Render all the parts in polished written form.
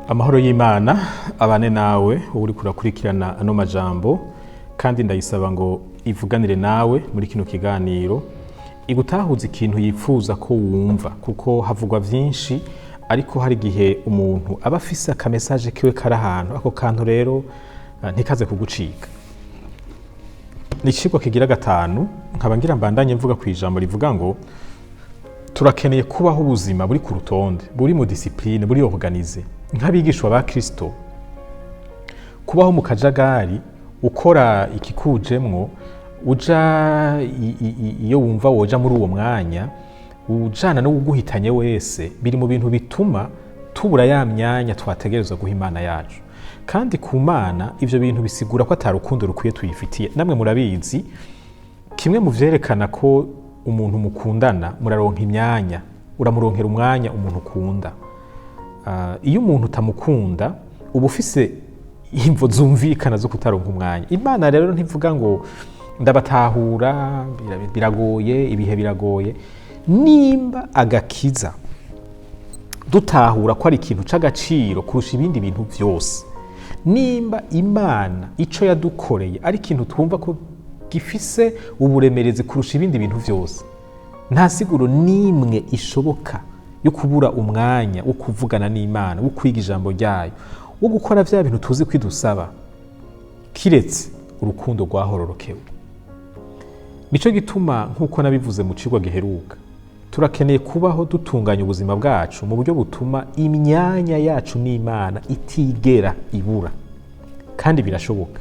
Amahoro y'Imana abane nawe wowe uriko urakurikirana ano majambo, kandi ndayisaba ngo ivuganire nawe muri kino kiganiro, igutahuza ikintu yifuza ko wumva, kuko havugwa vyinshi, ariko hari igihe umuntu aba afise akamesaje kiwe kari ahantu, ako kantu rero ntikaze kugucika. Ni icigwa kigira gatanu, nkaba ngira mbandanye mvuga kw'ijambo rivuga ngo turakeneye kubaho ubuzima buri ku rutonde, buri mu discipline, buri organisé nk'abigishwa ba Kristo. Kubaho mu kajagari, ukora ikikujemwo, uja iyo wumva woja muri uwo mwanya, ujana n'uwuguhitanye wese, biri mu bintu bituma tubura ya myanya twategerezwa guha Imana yacu. Kandi ku Mana ivyo bintu bisigura ko ata rukundo rukwiye tuyifitiye. Namwe murabizi, kimwe mu vyerekana ko umuntu mukundana, muraronka imyanya, uramuronkera umwanya umuntu ukunda. Iyo umuntu utamukunda, uba ufise imvo zumvikana zo kutaronka umwanya. Imana rero ntivuga ngo ndabatahura, biragoye, ibihe biragoye. Nimba agakiza dutahura ko ari ikintu c'agaciro kurusha ibindi bintu vyose, nimba Imana ico yadukoreye ari ikintu twumva ko gifise uburemerezi kurusha ibindi bintu vyose, nta siguro n'imwe ishoboka yo kubura umwanya wo kuvugana n'Imana, wo kwiga ijambo ryayo, wo gukora vya bintu tuzi ko idusaba, kiretse urukundo rwahororokewe. Nico gituma, nk'uko nabivuze mu cigwa giheruka, turakeneye kubaho dutunganya ubuzima bwacu mu buryo butuma imyanya yacu n'Imana itigera ibura, kandi birashoboka.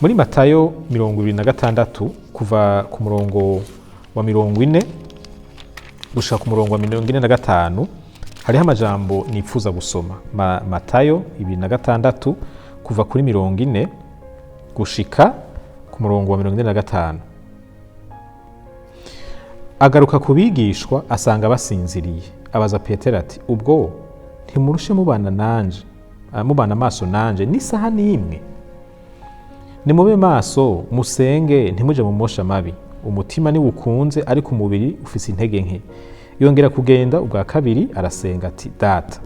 Muri Matayo 26, kuva ku murongo wa 40 gushika ku murongo wa 45, hariho amajambo nifuza gusoma. Matayo 26, kuva kuri 40 gushika ku murongo wa 45. Agaruka ku bigishwa asanga basinziriye, abaza Petero ati: ubwo ntimurushe mubana nanje, mubana maso nanje n'isaha n'imwe? Nimube maso musenge, ntimuje mu mosha mabi. Umutima niwukunze, ariko umubiri ufise intege nke. Yongera kugenda ubwa kabiri arasenga ati: Data,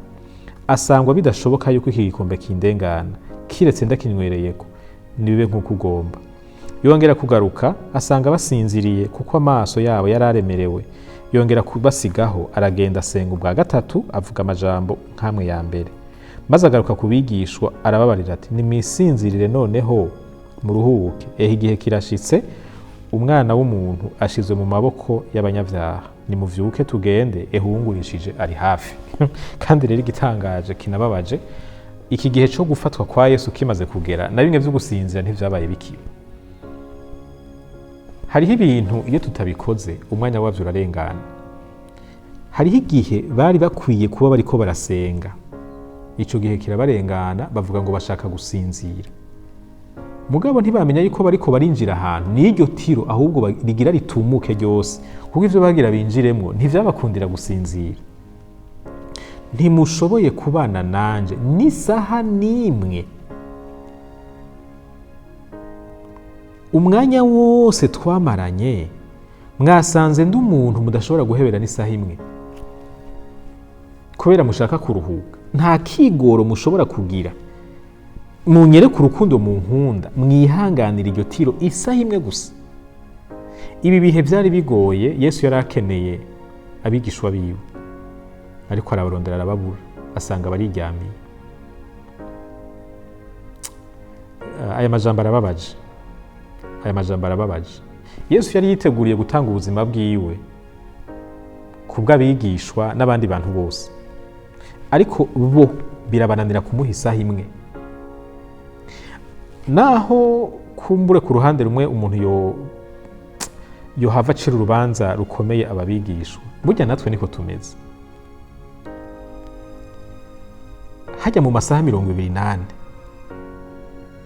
asangwa bidashoboka yuko iki gikombe kindengana, kiretse ndakinywereyeko, nibibe nk'uko ugomba. Yongera kugaruka asanga basinziriye, kuko amaso yabo yari aremerewe. Yongera kubasigaho aragenda asenga ubwa gatatu, avuga amajambo nk'amwe ya mbere. Maze agaruka ku bigishwa arababarira ati: nimwisinzirire noneho muruhuke, ehe igihe kirashitse, umwana w'umuntu ashizwe mu maboko y'abanyabyaha. Nimuvyuke tugende, ehe uwungurishije ari hafi. Kandi rero igitangaje kinababaje, iki gihe cyo gufatwa kwa Yesu kimaze kugera, na bimwe vyo gusinzira ntivyabaye bikiba. Hariho ibintu iyo tutabikoze umwanya wavyo urarengana. Hariho igihe bari bakwiye kuba bariko barasenga, ico gihe kirabarengana, bavuga ngo bashaka gusinzira. Mugabo ntibamenya yuko bariko barinjira ahantu n'iryo tiro, ahubwo rigira ritumuke ryose, kuko ivyo bagira binjiremwo ntivyabakundira gusinzira. Ntimushoboye kubana nanje n'isaha n'imwe. Umwanya wose twamaranye mwasanze ndi umuntu mudashobora guhebera n'isaha imwe, kubera mushaka kuruhuka. Nta kigoro mushobora kugira, munyereke urukundo munkunda, mwihanganira iryo tiro isaha imwe gusa. Ibi bihe byari bigoye, Yesu yari akeneye abigishwa biwe, ariko arabarondera arababura, asanga bariryamiye. Aya majambo arababaje, aya majambo arababaje. Yesu yari yiteguriye gutanga ubuzima bwiwe kubw'abigishwa n'abandi bantu bose, ariko bo birabananira kumuha isaha imwe. Naho kumbure ku ruhande rumwe umuntu yohava acira urubanza rukomeye ababigishwa, burya natwe niko tumeze. Hajya mu masaha 24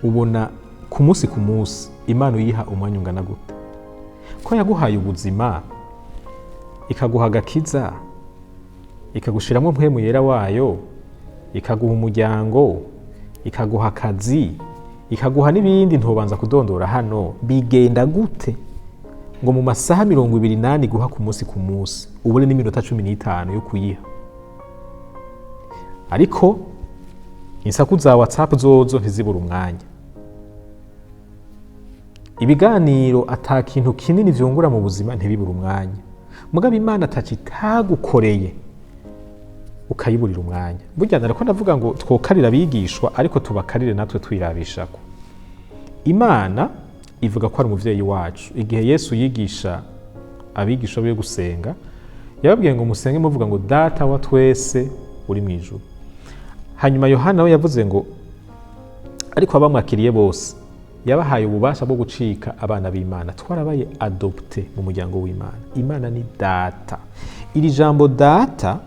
ubona ku munsi ku munsi Imana uyiha umwanya ungana gute? Ko yaguhaye ubuzima, ikaguha agakiza, ikagushiramwo mpwemu yera wayo, ikaguha umuryango, ikaguha akazi, ikaguha n'ibindi ntobanza kudondora hano, bigenda gute ngo mu masaha 24 guha ku munsi ku munsi ubure n'iminota 15 yo kuyiha? Ariko Insaku za WhatsApp zozo ntizibura umwanya. Ibiganiro ata kintu kinini vyungura mu buzima ntibibura umwanya. Mugabo Imana ataco itagukoreye ukayiburira umwanya. Burya nariko ndavuga ngo twokarira abigishwa, ariko tubakarire natwe twirabishako. Imana ivuga ko ari umuvyeyi wacu. Igihe Yesu yigisha abigisha biwe gusenga, yababwiye ngo musenge muvuga ngo Data wa twese uri mu ijuru. Hanyuma Yohana we yavuze ngo ariko abamwakiriye bose yabahaye ububasha bwo gucika abana b'Imana. Twarabaye adopté mu muryango w'Imana. Imana ni data. Iri jambo data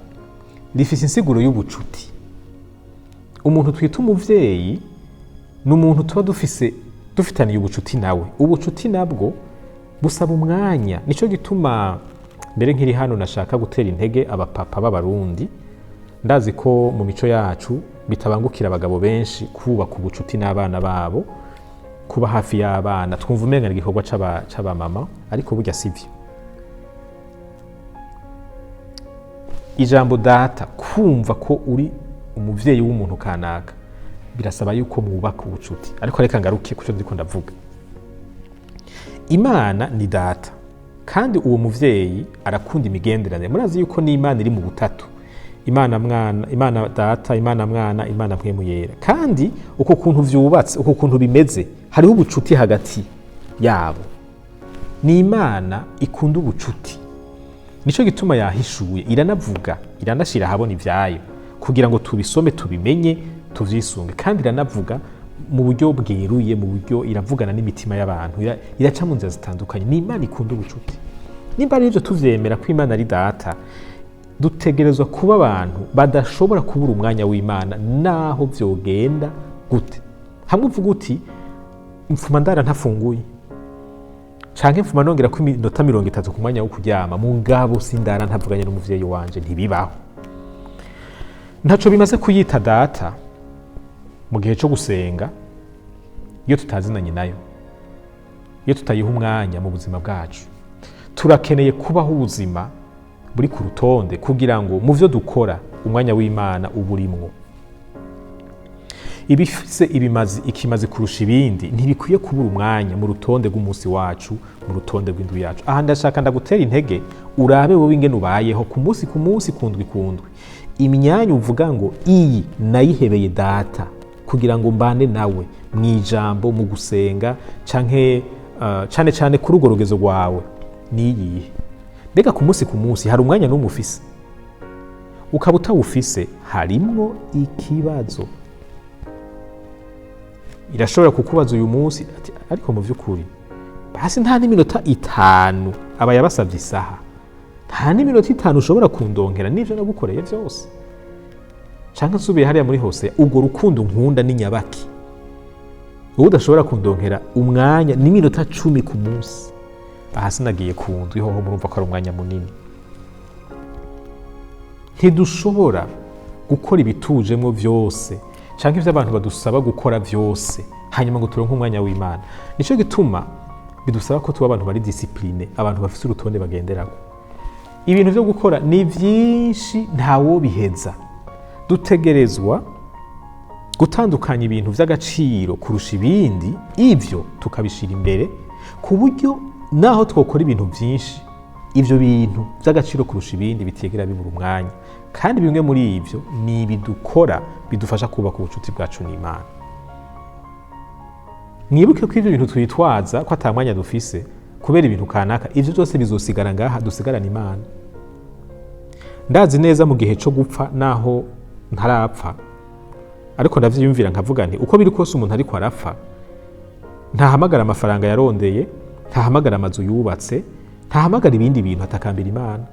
rifise insiguro y'ubucuti. Umuntu twita umuvyeyi ni umuntu tuba dufitaniye ubucuti nawe. Ubucuti nabwo busaba umwanya. Nico gituma mbere nkiri hano nashaka gutera intege abapapa b'Abarundi. Ndazi ko mu mico yacu bitabangukira abagabo benshi kubaka ubucuti n'abana babo, kuba hafi y'abana. Twumva umenga ni igikorwa c'abamama, ariko burya sivyo. Ijambo data, kumva ko uri umuvyeyi w'umuntu kanaka, birasaba yuko mwubaka ubucuti. Ariko reka ngaruke kuco ndiko ndavuga. Imana ni data, kandi uwo muvyeyi arakunda imigenderanire. Murazi yuko n'Imana iri mu butatu: Imana mwana, Imana data, Imana mwana, Imana mpwemu yera. Kandi uko kuntu vyubatse, uko kuntu bimeze, hariho ubucuti hagati yabo. Ni Imana ikunda ubucuti, nico gituma yahishuye, iranavuga, iranashira ahabona ivyayo kugira ngo tubisome, tubimenye, tuvyisunge. Kandi iranavuga mu buryo bweruye, mu buryo iravugana n'imitima y'abantu, iraca mu nzira zitandukanye. Ni Imana ikunda ubucuti. Nimba ari ivyo tuvyemera ko Imana ari data, dutegerezwa kuba abantu badashobora kubura umwanya w'Imana naho vyogenda gute. Hamwe uvuga uti mfuma ndara ntafunguye, canke mfuma nongera ko iminota 30 ku mwanya wo kuryama, mu ngabo sindara ntavuganye n'umuvyeyi wanje, ntibibaho. Ntaco bimaze kuyita data mu gihe co gusenga iyo tutazinanye nayo, iyo tutayiha umwanya mu buzima bwacu. Turakeneye kubaho ubuzima buri ku rutonde kugira ngo mu vyo dukora umwanya w'Imana uburimwo. Ibifise ibimazi ikimazi kurusha ibindi ntibikwiye kubura umwanya mu rutonde rw'umunsi wacu, mu rutonde rw'indwi yacu. Aha ndashaka ndagutera intege urabe wowe ingene ubayeho ku munsi ku munsi, kundwi kundwi. Imyanya uvuga ngo iyi nayihebeye data kugira ngo mbane nawe mu ijambo, mu gusenga, canke cane cane kuri urwo rugezo rwawe niyihe? Mbega ku munsi ku munsi hari umwanya n'umwe ufise? Ukaba utawufise, harimwo ikibazo. Irashobora kukubaza uyu munsi ati ariko mu vy'ukuri basi nta n'iminota 5, aba yabasavye isaha, nta n'iminota 5 ushobora kundonkera n'ivyo nagukoreye vyose? Canke nsubiye hariya muri Hose, ubwo rukundo nkunda ni nyabaki wowe udashobora kundonkera umwanya n'iminota 10 ku munsi? Aha sinagiye ku ndwi hoho, murumva ko ari umwanya munini. Ntidushobora gukora ibitujemwo vyose canke ivyo abantu badusaba gukora vyose hanyuma ngo turonke umwanya w'Imana. Nico gituma bidusaba ko tuba abantu bari discipline, abantu bafise urutonde bagenderako. Ibintu vyo gukora ni vyinshi, ntawobiheza. Dutegerezwa gutandukanya ibintu vy'agaciro kurusha ibindi, ivyo tukabishira imbere, ku buryo naho twokora ibintu vyinshi, ivyo bintu vy'agaciro kurusha ibindi bitigera bibura umwanya. Kandi bimwe muri ivyo ni ibidukora bidufasha kubaka ubucuti bwacu n'Imana. Mwibuke ko ivyo bintu twitwaza ko ata mwanya dufise kubera ibintu kanaka, ivyo byose bizosigara ngaha, dusigarana Imana. Ndazi neza mu gihe co gupfa, naho ntarapfa, ariko ndavyiyumvira nkavuga nti uko biri kose umuntu ariko arapfa ntahamagara amafaranga yarondeye, ntahamagara amazu yubatse, ntahamagara ibindi bintu, atakambira Imana.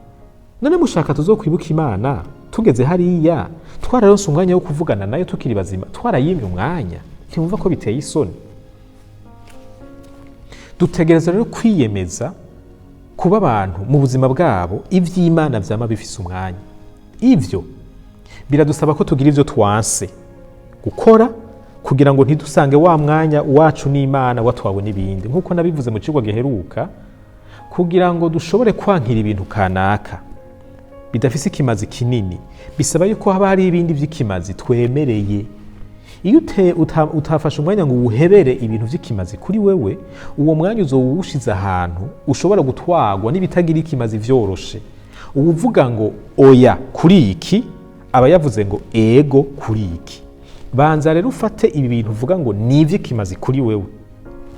None mushaka tuzokwibuka Imana tugeze hariya twararonse umwanya wo kuvugana nayo tukiri bazima, twarayimye umwanya? Ntimwumva ko biteye isoni? Dutegereza rero kwiyemeza kuba abantu mu buzima bwabo ivy'Imana vyama bifise umwanya. Ivyo biradusaba ko tugira ivyo twanse gukora kugira ngo ntidusange wa mwanya wacu n'Imana watwawe n'ibindi. Nk'uko nabivuze mu cigwa giheruka, kugira ngo dushobore kwankira ibintu kanaka bidafise ikimazi kinini, bisaba yuko haba hari ibindi vy'ikimazi twemereye. Iyo utafashe umwanya ngo uwuhebere ibintu vy'ikimazi kuri wewe, uwo mwanya uzowushize ahantu ushobora gutwarwa n'ibitagira ikimazi vyoroshe. Uwuvuga ngo oya kuri iki aba yavuze ngo ego kuri iki. Banza rero ufate ibi bintu uvuga ngo ni ivy'ikimazi kuri wewe,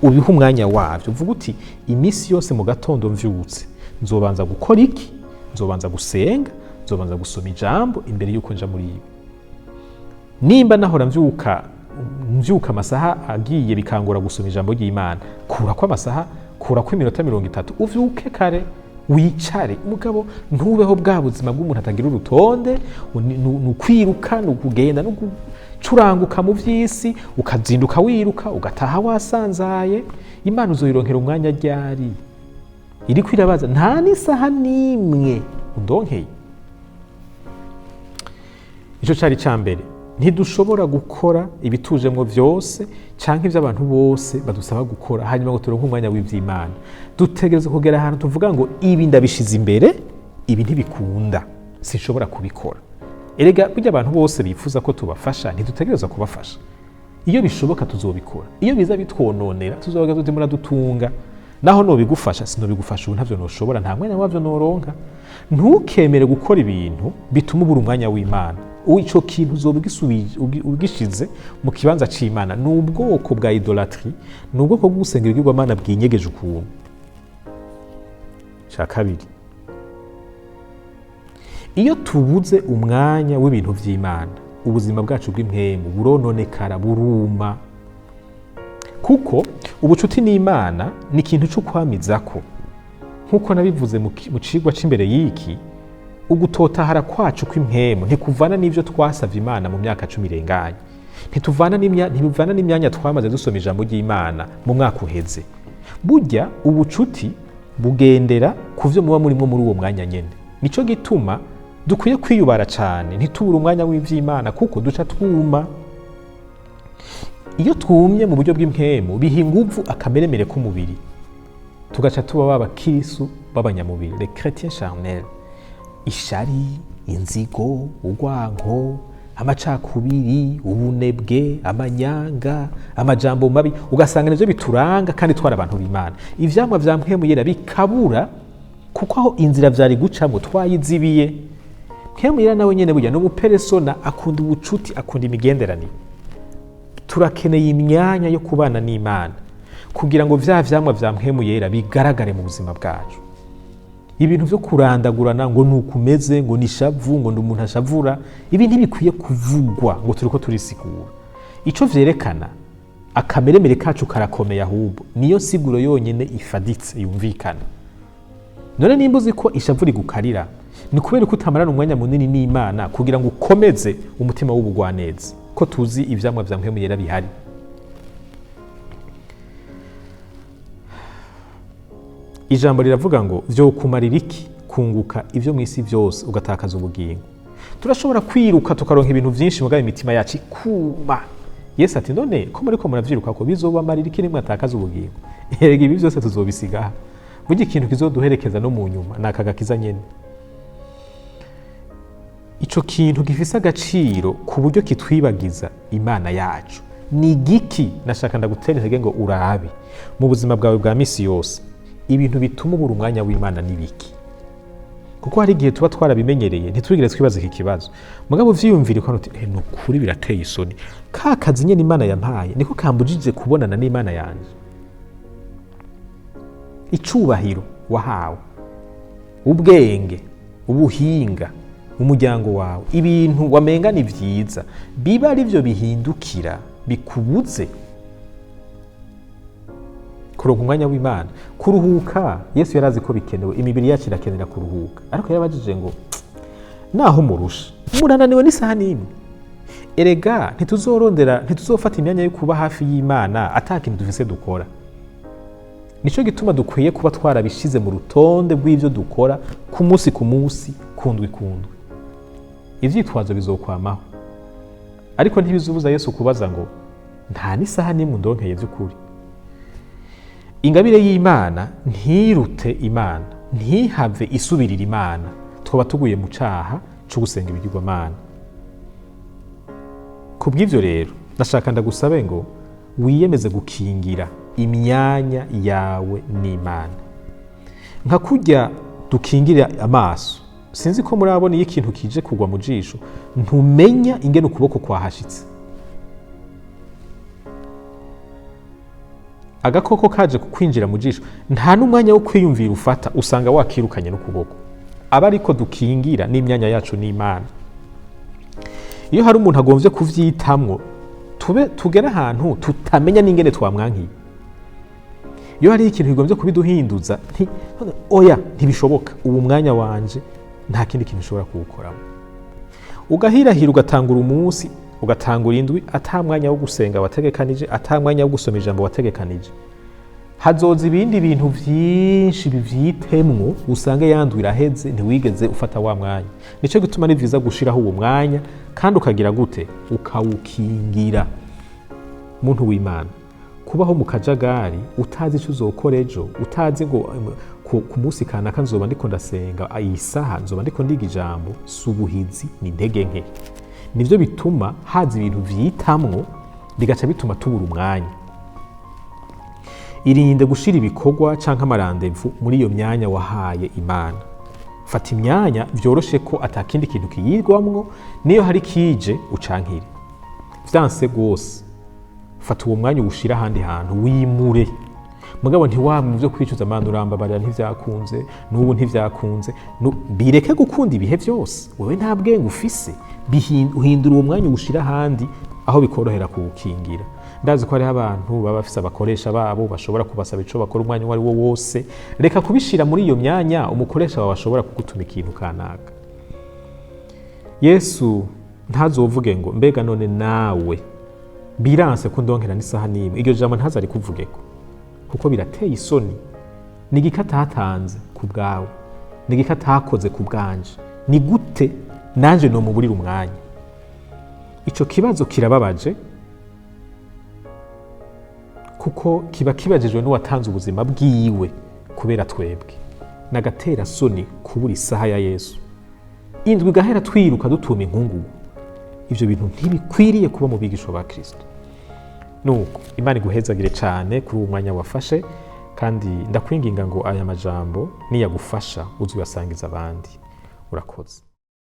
ubihe umwanya wavyo. Uvuga uti iminsi yose mu gatondo mvyutse nzobanza gukora iki, nzobanza gusenga, nzobanza gusoma ijambo imbere yuko nja muri ibi. Nimba nahora mvyuka amasaha agiye bikangora gusoma ijambo ry'Imana, kurako amasaha, kurako iminota 30, uvyuke kare wicare. Mugabo ntubeho bwa buzima bw'umuntu atagira urutonde, ni ukwiruka, ni ukugenda, no gucuranguka mu vy'isi, ukazinduka wiruka, ugataha wasanzaye. Imana uzoyironkera umwanya ryari? Iriko irabaza nta n'isaha n'imwe undonkeye. Ico cari ca mbere. Ntidushobora gukora ibitujemwo vyose canke ivy'abantu bose badusaba gukora hanyuma ngo turonke umwanya w'ivy'Imana. Dutegerezwa kugera ahantu tuvuga ngo ibi ndabishize imbere, ibi ntibikunda, sinshobora kubikora. Erega burya abantu bose bifuza ko tubafasha, ntidutegerezwa kubafasha. Iyo bishoboka tuzobikora, iyo biza bitwononera tuzobaga tuti muradutunga, naho nobigufasha sinobigufasha ubu ntavyo noshobora, nta mwanya wavyo noronka. Ntukemere gukora ibintu bituma ubura umwanya w'Imana. Ico kintu uzoba ugishize mu kibanza c'Imana. Ni ubwoko bwa idolatry, ni ubwoko bwo gusenga ibigirwamana bwinyegeje ukuntu. Ca kabiri, iyo tubuze umwanya w'ibintu vy'Imana, ubuzima bwacu bw'impwemu burononekara, buruma. Kuko ubucuti n'Imana ni ikintu co kwamizako. Nkuko nabivuze mu cigwa c'imbere y'iki, ugutotahara kwacu kw'impwemu ntikuvana n'ivyo twasavye Imana mu myaka 10 irenganye, ntibivana n'imyanya twamaze dusoma ijambo ry'Imana mu mwaka uheze. Burya ubucuti bugendera ku vyo muba murimwo muri uwo mwanya nyene. Nico gituma dukwiye kwiyubara cane, ntitubure umwanya w'ivy'Imana, kuko duca twuma. Iyo twumye mu buryo bw'impwemu biha inguvu akameremere k'umubiri, tugaca tuba b'abakirisu b'abanyamubiri, les chrétiens charnels. Ishari, inzigo, urwanko, amacakubiri, ubunebwe, amanyanga, amajambo mabi, ugasanga nivyo bituranga kandi twara abantu b'Imana. Ivyamwa vya mpwemu yera bikabura kuko aho inzira vyari gucamwo twayizibiye. Mpwemu yera nawe nyene burya ni umuperesona, akunda ubucuti, akunda imigenderanire. Turakeneye imyanya yo kubana n'Imana kugira ngo vya vyamwa vya mpwemu yera bigaragare mu buzima bwacu. Ibintu vyo kurandagurana ngo nukumeze, ngo nishavu, ngo ndi umuntu ashavura, ibi ntibikwiye kuvugwa ngo turiko turisigura. Ico vyerekana akameremere kacu karakomeye, ahubwo niyo siguro yonyene ifaditse yumvikana. None nimba uzi ko ishavu rigukarira, ni kubera ko utamarana umwanya munini n'Imana kugira ngo ukomeze umutima w'ubugwaneza, ko tuzi ivyamwa vya mpwemu yera bihari. Ijambo riravuga ngo vyokumarira iki kunguka ivyo mw'isi vyose ugatakaza ubugingo. Turashobora kwiruka tukaronka ibintu vyinshi mugabo imitima yacu ikuma. Yesu ati none ko muriko muravyiruka ko bizobamarira iki nimwe atakaza ubugingo? Erega ibi vyose tuzobisigaha. Burya ikintu kizoduherekeza no mu nyuma ni aka gakiza nyene. Ico kintu gifise agaciro ku buryo kitwibagiza Imana yacu ni igiki? Nashaka ndagutera intege ngo urabe mu buzima bwawe bwa misi yose ibintu bituma ubura umwanya w'Imana ni biki. Kuko hari igihe tuba twarabimenyereye ntitwigire twibaza iki kibazo, mugabo uvyiyumvire ko uti ni ukuri birateye isoni, ka kazi nyene Imana yampaye niko kambujije kubonana n'Imana yanje. Icubahiro wahawe, ubwenge, ubuhinga, umuryango wawe, ibintu wamenga ni vyiza, biba ari vyo bihindukira bikubuze kuronka umwanya w'Imana. Kuruhuka, Yesu yarazi ko bikenewe, imibiri yacu irakenera kuruhuka, ariko yarabajije ngo naho murusha murananiwe n'isaha n'imwe. Erega ntituzorondera, ntituzofata imyanya yo kuba hafi y'Imana ata kintu dufise dukora. Nico gituma dukwiye kuba twarabishize mu rutonde rw'ivyo dukora ku munsi ku munsi, kundwi kundwi. Ivyitwazo bizokwamaho, ariko ntibizubuza Yesu kubaza ngo nta n'isaha n'imwe undonkeye vy'ukuri. Ingabire y'Imana ntirute Imana, ntihave isubirira Imana, twaba tuguye mu caha co gusenga ibigirwamana. Kubw'ivyo rero Ndashaka ndagusabe ngo wiyemeze gukingira imyanya yawe n'Imana, nka kurya dukingira amaso. Sinzi ko murabona iyo ikintu kije kugwa mu jisho, ntumenya ingene ukuboko kwahashitse. Agakoko kaje kukwinjira mu jisho, nta n'umwanya wo kwiyumvira ufata, usanga wakirukanye n'ukuboko. Aba ariko dukingira n'imyanya yacu n'Imana. Iyo hari umuntu agomvye kuvyitamwo, tube tugere ahantu tutamenya n'ingene twamwankiye. Iyo hari ikintu kigombye kubiduhinduza, oya, ntibishoboka, ubu mwanya wanje nta kindi kintu ushobora kuwukoramo. Ugahirahira, ugatangura umunsi, ugatangura indwi ata mwanya wo gusenga wategekanije, ata mwanya wo gusoma ijambo wategekanije. Hazoza ibindi bintu vyinshi bivyitemwo, usange yandwi iraheze ntiwigeze ufata wa mwanya. Nico gituma ni vyiza gushiraho uwo mwanya, kandi ukagira gute? Ukawukingira. Muntu w'Imana, kubaho mu kajagari utazi ico uzokora ejo, utazi ngo ku munsi kanaka nzoba ndiko ndasenga, iyi saha nzoba ndiko ndiga ijambo, si ubuhizi, ni intege nke. Nivyo bituma haza ibintu vyitamwo, bigaca bituma tubura umwanya. Irinde gushira ibikorwa canke amarandevu muri iyo myanya wahaye Imana. Fata imyanya vyoroshe ko atakindi kintu kiyirwamwo, niyo hari kije ucankire. Vyanse gose, fata uwo mwanya uwushire ahandi hantu, wimure. Mugabo ntiwamwe ivyo kwicuza, Mana urambabarira ntivyakunze, n'ubu ntivyakunze. Bireke gukunda ibihe vyose, wewe nta bwenge ufise. Uhindura uwo mwanya uwushire ahandi aho bikorohera kuwukingira. Ndazi ko hariho abantu baba bafise abakoresha babo bashobora kubasaba ico bakora umwanya uwo ari wo wose. Reka kubishira muri iyo myanya umukoresha wawe ashobora kugutuma ikintu kanaka. Yesu ntazovuge ngo mbega none nawe biranse ko ndonkera n'isaha n'imwe. Iryo jambo ntazari kuvugeko, kuko birateye isoni. Ni igiki atatanze ku bwawe? Ni igiki atakoze ku bwanje? Ni gute nanje nomuburira umwanya? Ico kibazo kirababaje, kuko kiba kibajijwe n'uwatanze ubuzima bwiwe kubera twebwe. Nagatera soni kubura isaha ya Yesu. Indwi igahera twiruka dutuma inkungugu. Ivyo bintu ntibikwiriye kuba mu bigisho ba Kristo. Nuko Imana iguhezagire cane kuri uwo mwanya wafashe, kandi ndakwinginga ngo aya majambo niyagufasha uze uyasangiza abandi. Urakoze.